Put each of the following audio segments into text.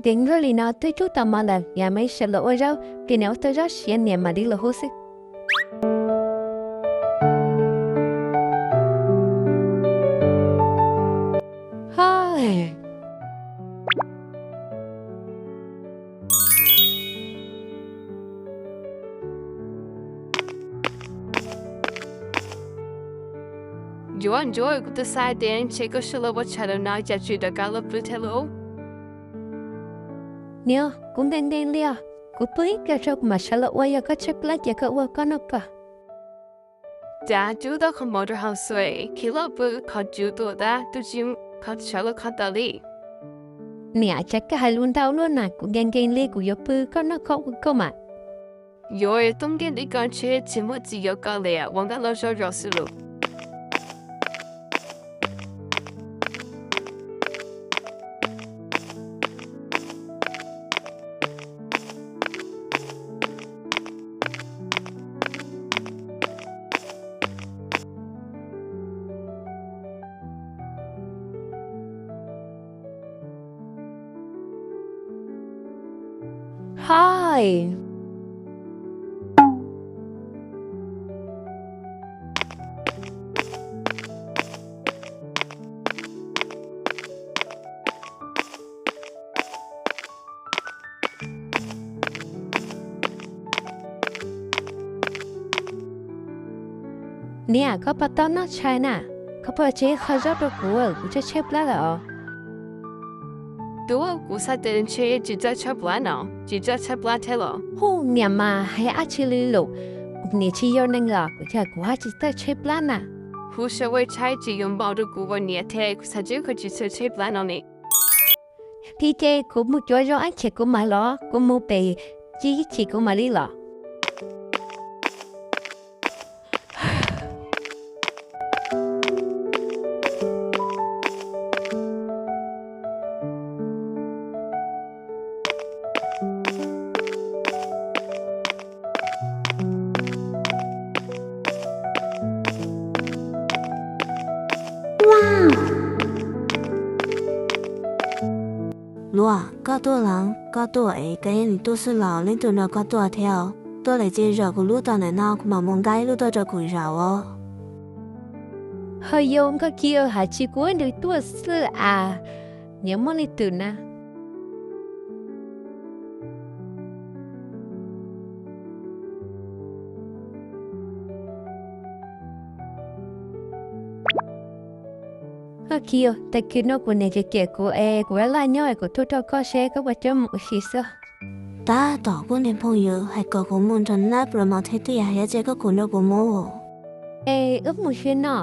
Ces nrog li no twb cub tau mov lawm, yog mas sawv los ua zaub, ces niam ua tau zaub siav niam mam li los hu xwb. Hais. Yuav ntsuav, kuv twb xav tias ntshe koj sawv los ua tshais lawm no cas tsis rov qab los pw thiab lauj. Niam, kuv nkees nkees li os, kuv pw ib pliag tso kuv mam sawv los ua, yog koj tshaib plab ces koj ua koj noj koj. Cas cub tau qhov mov rau hauv xwb, khiav los pw, qhov cub tuaj tag twb tsis, qhov sawv los qhov tawm li. Niam, cas koj hais lus ntau luaj na, kuv nkees nkees li kuv yuav pw, koj noj koj ua koj mas. Yuav tuaj nkees li ko ntshe tsis muaj txiv yuav koj li, ua nkauj los zov zos xwb lauj. Hais. Niam, koj puas tau noj tshais na? Koj puas tsev qho zaub rau kuv, kuv tshaib tshaib plab lawm os. Tub, kuv xav tias ntshe tsis txawj tshaib plab no, tsis txawj tshaib plab thiab los? Hu, niam mas hais dab tsi li lus, kuv niam tsis yog neeg los kuv yog kuv haj tsis txawj tshaib plab na. Hu sawv ua tshaib tsis yuav npaum rau kuv ua niam thiab, kuv xav tseeb koj tsis txawj tshaib plab no ne. Qhib ces kuv mus cuav zoo ib chim kuv mam los, kuv mus pem ib chim kuv mam li los. Luag, koj tuaj los? Koj tuaj es koj yeej nim tuaj xwb los leej twg nrog koj tuaj thiab? Tuaj lawm ces zaum kuv lub tau ntawm no kuv mam mus nqa ib lub tuaj rau kuv zaum os. Ho yog nkauj Kiv hais tsis kuv nrog tuaj xwb as, nyias muaj leej twg na. Nkauj Kiv, tag kis no kuv niam cem cem kuv es kuv laj laj nyob es kuv tuaj rau koj seb koj puas coj mus ua si xwb. Tab tom kuv niag phooj ywg hais kom kuv mus nrog nab plas mos thiab tiag, yog ces koj kuv nrog kuv mus. Es wb mus si no,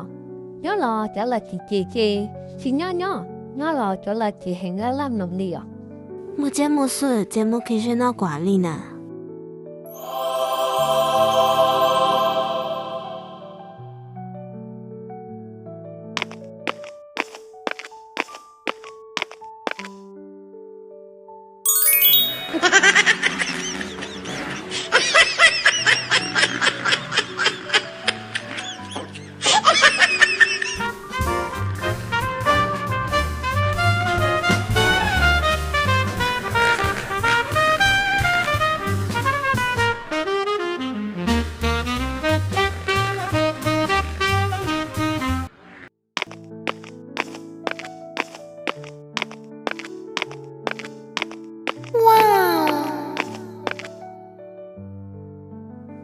nyob los cov laus cem cem ces tsis nyob nyob, nyob los cov laus cem heev laj laj mloog li os. Mus ces mus xwb, ces mus kiag ze no kuam li na.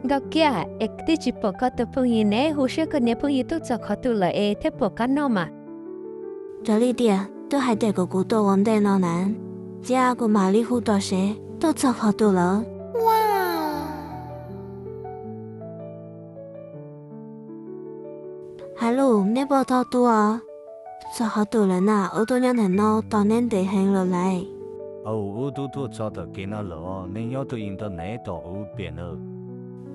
Nkauj Kiv, es twb tsis pom koj tus phooj ywg ne, hu siab koj niag phooj ywg tuaj txog qhov twg lawm es thiaj pom qab noj mas. Raws li tias twb hais tias kom kuv tuaj ua ntej no na, cia kuv mam li hu tom seb tuaj txog qhov twg lawm. Hais lus, neb puas tau tuaj? Txog qhov twg lawm na, wb tuaj nyob ntawm no tos neb ntev heev lawm lauj. Aw, wb twb tuaj txog tom kev no lawm os, neb nyob twj ywm ntawm neb tos wb piam nawb.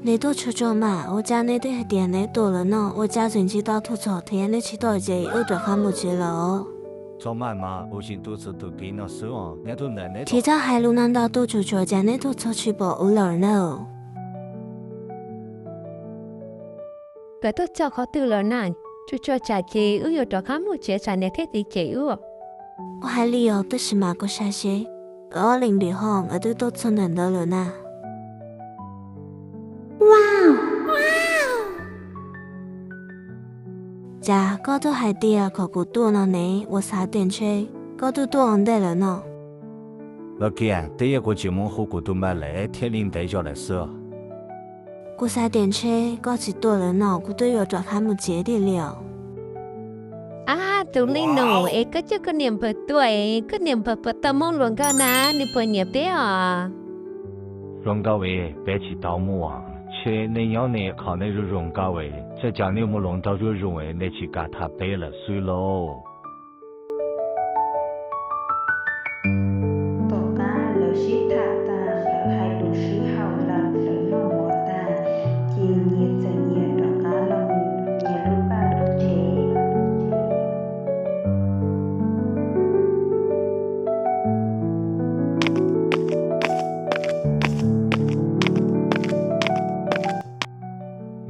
Neb tuaj txog txog mas, ua cas neb twb hais tias neb tuaj lawm no, ua cas tseem tsis tau tuaj txog thiab, neb tsis tuaj ces wb rov qab mus tsev lawm os. Txhob maj mas, wb tseem tuaj txog tom kev no xwb os, neb tuaj ntawm neb tsis txhob hais lus no ntau, tuaj tsuag tsuag cas neb tuaj txog tsis pom wb lawm na. Koj tuaj txog qhov twg lawm na? Tsuag tsuag tsam ces wb yuav rov qab mus tsev tsam niam thiab txiv cem wb. Kuv hais li os, tab sis mas kuv saib seb Wb ob leeg dim hoo es twb tuaj txog ntawm ntawd lawm na. Cas koj twb hais tias kom kuv tuaj no ne, ua xav tias ntshe koj twb tuaj ua ntej lawm no. Los kiag, twb yog kuv tsis muaj hu kuv tus npawg lawm thiaj li ntev zog lawm xwb. Kuv xav tias ntshe koj tsis tuaj lawm no, kuv twb yuav rov qab mus tsev tiag li os. Ab, tus leej nus, es koj coj koj niam npawg tuaj es koj niam npawg puas tau muaj hluas nkauj na, nws puas nyiam peb os? Hluas nkauj es peb tsis tau muaj, ntshe nej nyob nej qhov nej zoo zoo nkauj es, tsam cas nej muaj hluas nraug zuj zus es nej tsis kam tham peb lawm xwb lauj. Tom qab lawv sib tham tas, lawv hais lus sib haum los lawv noj mov tas, ces nyias txawm nyias rov qab los mus nyias lub paj lub tsev.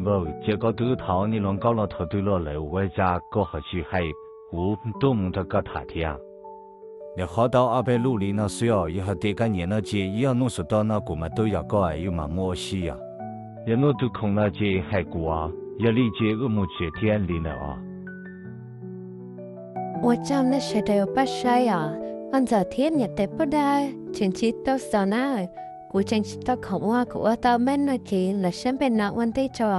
Npawg, ces koj twb thov niag hluas nkauj los thaum twg los lawm, ua cas koj ho tsis hais kuv tuaj mus nrog koj tham thiab? Niam qhuav tau ob peb lub li no xwb os, yog hais tias koj nyiam no ces ib ob hnub saum toj no kuv mam tuaj yos koj, yus mam muaj ua si os. Yog hnub twg khoom no ces hais kuv, yog li ces wb mus tsev thiab li ntawd os. Ua tsaug nej sawv daws pab saib os, koj ntxawm thiab niam tais poj dawb tseem tsis tau xaus na, kuv tseem tsis tau khoom ua, kuv ua tau meb no ces los saib npe no ua ntej tso.